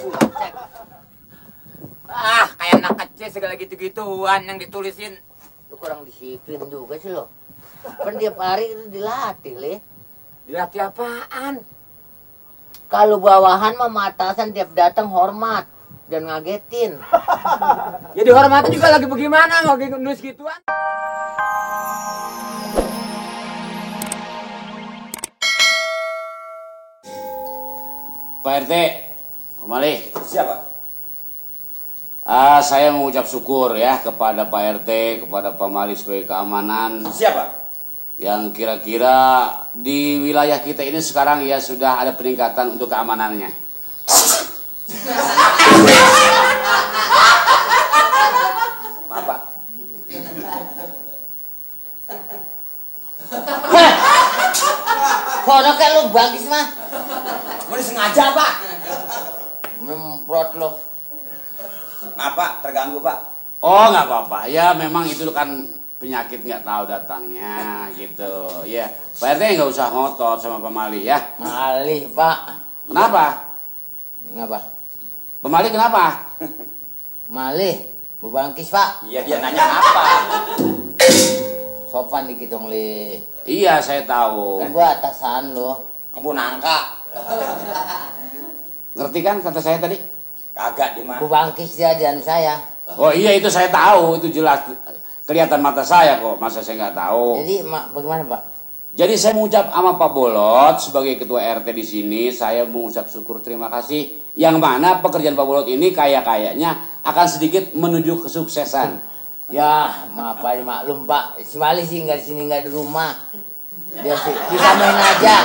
Buset. Kayak anak kecil segala gitu-gituan yang ditulisin. Lu kurang disiplin juga sih lo. Kan tiap hari itu dilatih, Le. Dilatih apaan? Kalau bawahan mah atasan tiap datang hormat dan ngagetin. Ya dihormati juga lagi bagaimana nggak nulis gituan? Pak RT, kembali. Siapa? Saya mengucap syukur ya kepada Pak RT, kepada Pak Mali sebagai keamanan. Siapa? Yang kira-kira di wilayah kita ini sekarang ya sudah ada peningkatan untuk keamanannya. Maaf Pak. Kono kayak lu bagis mah. Mau disengaja Pak? Memprot lo. Maaf Pak, terganggu Pak. Oh nggak apa-apa, ya memang itu kan penyakit nggak tahu datangnya gitu. Ya Pak RT nggak usah ngotot sama Pak Mali ya. Malih, Pak. Kenapa? Ngapa? Pak Mali kenapa? Malih, bubangkis, Pak. Iya dia nanya apa? Sopan dikit dong, Li. Iya saya tahu. Kan gua atasan lo. Ampun nangka. Ngerti kan kata saya tadi? Kagak di mana? Bubangkis dia di anu saya. Oh iya itu saya tahu, itu jelas kelihatan mata saya kok, masa saya nggak tahu. Jadi, bagaimana, Pak? Jadi saya mengucap sama Pak Bolot sebagai ketua RT di sini, saya mengucap syukur terima kasih. Yang mana pekerjaan Pak Bolot ini kayaknya akan sedikit menuju kesuksesan. Ya, maaf aja maklum, Pak. Si Malih sih nggak di sini, nggak di rumah. Dia sih bisa main aja.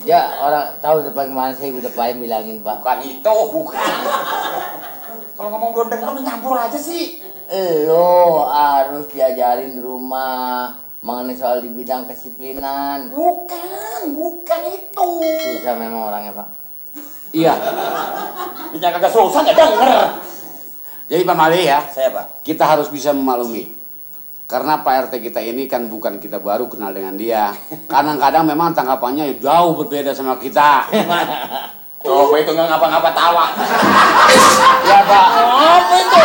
Dia orang tahu bagaimana saya udah paling bilangin, Pak. Bukan itu, bukan. Kalau ngomong belum dengar lu nyampur aja sih. Lo harus diajarin di rumah mengenai soal di bidang kedisiplinan. Bukan itu. Susah memang orangnya, Pak. Iya. Dia kagak susah nggak denger. Jadi Pak Mali ya, Saya Pak. kita harus bisa memaklumi. Karena Pak RT kita ini kan bukan kita baru kenal dengan dia. Kadang-kadang memang tanggapannya jauh berbeda sama kita. Coba itu nggak ngapa-ngapa tawa. Ya, Pak. Apa itu?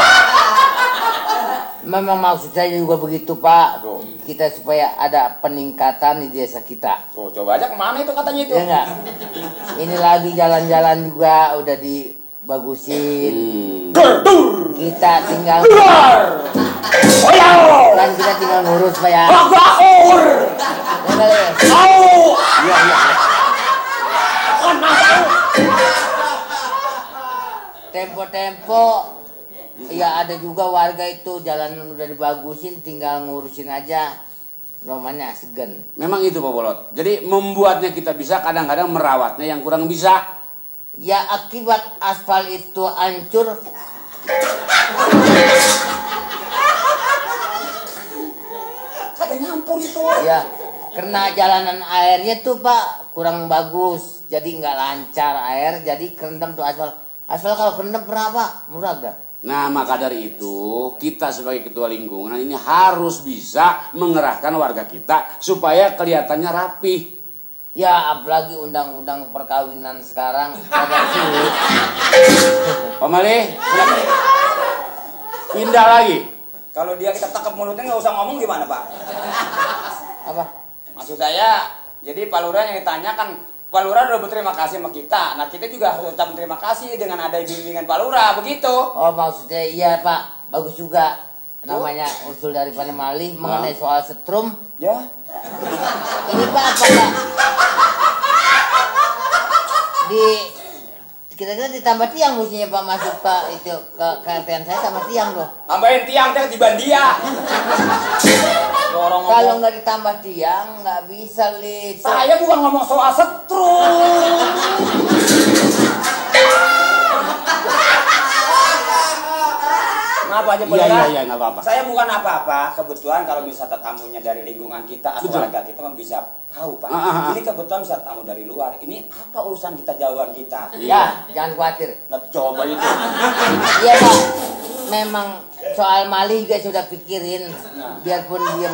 Memang maksud saya juga begitu, Pak. Tuh. Kita supaya ada peningkatan di desa kita. Tuh, coba aja kemana itu katanya itu? Ya enggak? Ini lagi jalan-jalan juga udah dibagusin. Gerdur. Kita tinggal Oyao. kan kita tinggal ngurus, Pak ya. Bakur. Ya, kali. Au. Iya. Tempo-tempo ya ada juga warga itu jalanan udah dibagusin, tinggal ngurusin aja. Namanya segen. Memang itu Pak Bolot. Jadi membuatnya kita bisa, kadang-kadang merawatnya yang kurang bisa. Ya akibat aspal itu hancur. Kagak nyampur itu. Ya karena jalanan airnya tuh, Pak, kurang bagus. Jadi nggak lancar air, jadi kerendam tuh aspal. Aspal kalau kerendam berapa? Murah gak? Nah maka dari itu kita sebagai ketua lingkungan ini harus bisa mengerahkan warga kita supaya kelihatannya rapi. Ya apalagi undang-undang perkawinan sekarang agak sulit. Pak Mali, silakan. Pindah lagi. Kalau dia kita tekep mulutnya nggak usah ngomong gimana Pak? Apa? Maksud saya, jadi Pak Lurah yang ditanya kan Pak Lurah udah berterima kasih sama kita. Nah kita juga harus ucapkan terima kasih dengan ada bimbingan Pak Lurah, begitu. Oh maksudnya iya, Pak, bagus juga. Namanya usul dari Pak Mali mengenai soal setrum. Ya. Ini Pak apa Pak? Kira-kira ditambah tiang mestinya Pak masuk Pak itu ke RT-an saya sama tiang loh. Tambahin tiang teh tiban dia. Dorong Kalau ngomong. nggak ditambah tiang nggak bisa Lid. Saya bukan ngomong soal setrum. Kenapa aja Iya, nggak apa-apa. Saya bukan apa-apa. Kebetulan kalau misalnya tamunya dari lingkungan kita atau Betul. warga kita mah bisa tahu Pak. Ah. Ini kebetulan bisa tamu dari luar. Ini apa urusan kita jawaban kita? Ya jangan khawatir. Nah, coba itu. Iya Pak. Memang soal Mali juga sudah pikirin. Biarpun dia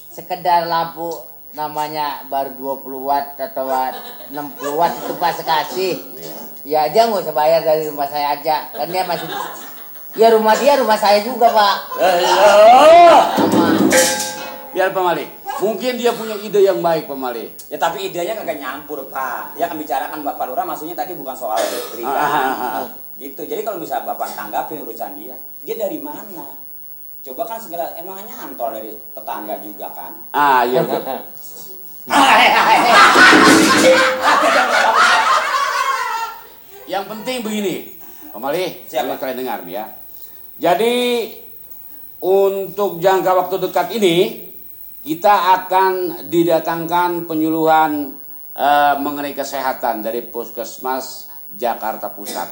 sekedar lampu namanya baru 20 watt atau 60 watt itu Pak sekasih. Ya aja nggak usah bayar dari rumah saya aja. Kan dia masih, ya rumah dia, rumah saya juga Pak. Sama. Biar Pak Mali. Mungkin dia punya ide yang baik Pak Mali. Ya tapi idenya kagak nyampur Pak. Dia kan bicarakan Bapak Lurah maksudnya tadi bukan soal istri gitu. Jadi kalau misalnya Bapak tanggapin urusan dia dari mana? Coba kan segala emangnya nyantol dari tetangga juga kan? Iya betul. Yang penting begini, Pak Mali, Siapa? kalian dengar nih ya. Jadi untuk jangka waktu dekat ini kita akan didatangkan penyuluhan mengenai kesehatan dari Puskesmas Jakarta Pusat.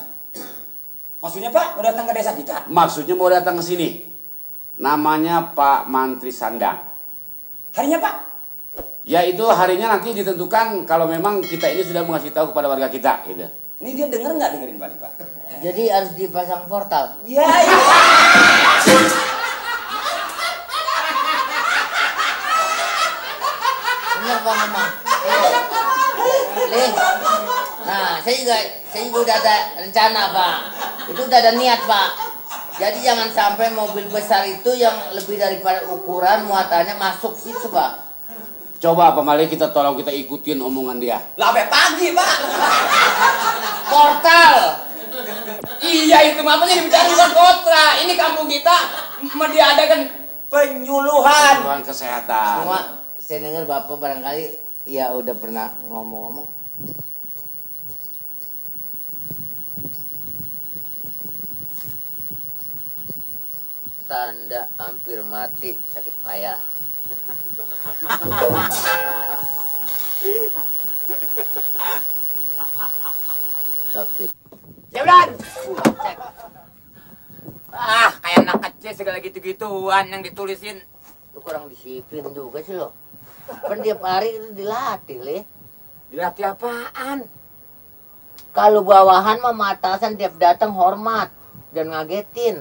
Maksudnya Pak, mau datang ke desa kita? Maksudnya mau datang ke sini. Namanya Pak Mantri Sandang. Harinya Pak? Ya itu harinya nanti ditentukan kalau memang kita ini sudah mengasih tahu kepada warga kita gitu. Ini dia denger nggak dengerin Pak? Jadi harus dipasang portal. Iya. Ya. Bener Pak ngomong. Lih. Nah, saya juga udah ada rencana Pak. Itu udah ada niat Pak. Jadi jangan sampai mobil besar itu yang lebih daripada ukuran muatannya masuk situ Pak. Coba Pak Mali kita tolong kita ikutin omongan dia. Lah sampai pagi Pak. Portal. Iya itu apa sih bicara bukan kontra. Ini kampung kita diadakan penyuluhan. Penyuluhan kesehatan. Cuma saya dengar Bapak barangkali ya udah pernah ngomong-ngomong. Tanda hampir mati, sakit payah. Sakit. Jablan. Kayak anak kecil segala gitu-gituan yang ditulisin. Lu kurang disiplin juga sih lo. Kan tiap hari itu dilatih, Le. Dilatih apaan? Kalau bawahan mah atasan tiap datang hormat dan ngagetin.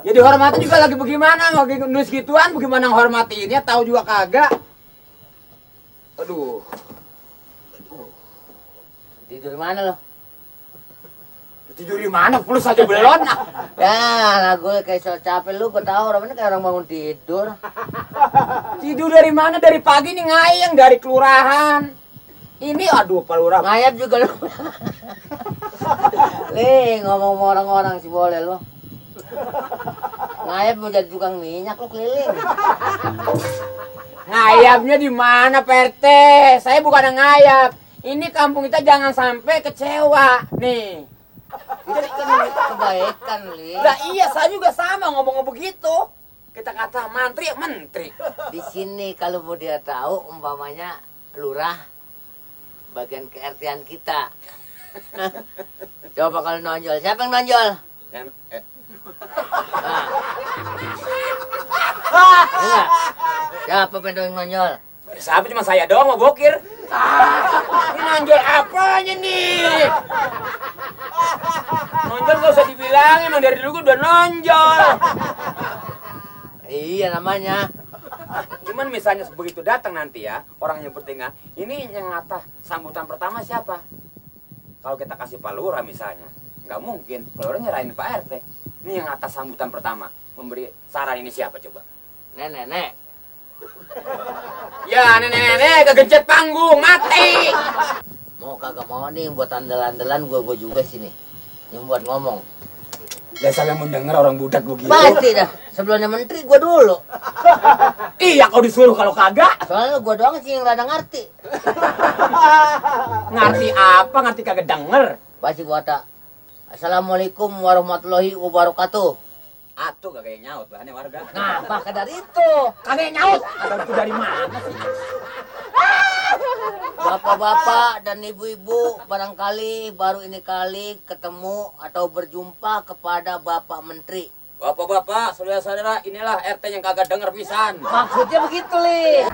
Ya dihormati juga lagi bagaimana? Lagi nulis gituan bagaimana menghormatiinnya? Tahu juga kagak. Aduh. Tidur di mana lo? Tidur di mana? Pulus aja belon. Ya, lah gue kayak so capek lu, gue tahu orang kayak orang bangun tidur. Tidur dari mana? Dari pagi nih ngayang dari kelurahan. Ini aduh Pak Lurah. Ngayap juga lu. Le, ngomong sama orang-orang sih boleh lu. Ngayap mau jadi tukang minyak lu keliling. Ngayapnya di mana Pak RT? Saya bukan yang ngayap. Ini kampung kita jangan sampai kecewa. Nih. Itu kan kebaikan, Le. Lah iya, saya juga sama ngomong begitu. Kita kata mantri, menteri. Di sini kalau mau dia tahu umpamanya lurah bagian ke-RT-an kita. Coba kalau nonjol, siapa yang nonjol? Enggak. Siapa yang nonjol? Siapa cuma saya doang mau bokir. Ini nonjol apanya nih? Nonjol gak usah dibilangin, emang dari dulu udah nonjol. Iya namanya. Cuman misalnya begitu datang nanti ya, orang yang bertengah, ini yang ngata sambutan pertama siapa? Kalau kita kasih Pak Lurah misalnya, nggak mungkin. Pak Lurah nyerahin Pak RT. Ini yang atas sambutan pertama, memberi saran ini siapa coba? Nenek. Ya nenek-nenek kegencet panggung, mati. Mau kagak mau nih buat andalan-andalan gua juga sini. Yang buat ngomong. Ya saya mendengar orang budak begitu. Pasti dah. Sebelumnya menteri gua dulu. Iya kau disuruh kalau kagak. Soalnya gua doang sih yang rada ngerti. Ngerti apa? Ngerti kagak denger. Pasti gua tak. Assalamualaikum warahmatullahi wabarakatuh. Atuh kagak nyaut bahannya warga. Nah, maka dari itu. Kagak nyaut. Atau itu dari mana sih? Bapak-bapak dan ibu-ibu barangkali baru ini kali ketemu atau berjumpa kepada Bapak Menteri. Bapak-bapak, saudara-saudara, inilah RT yang kagak denger pisan. Maksudnya begitu, Li.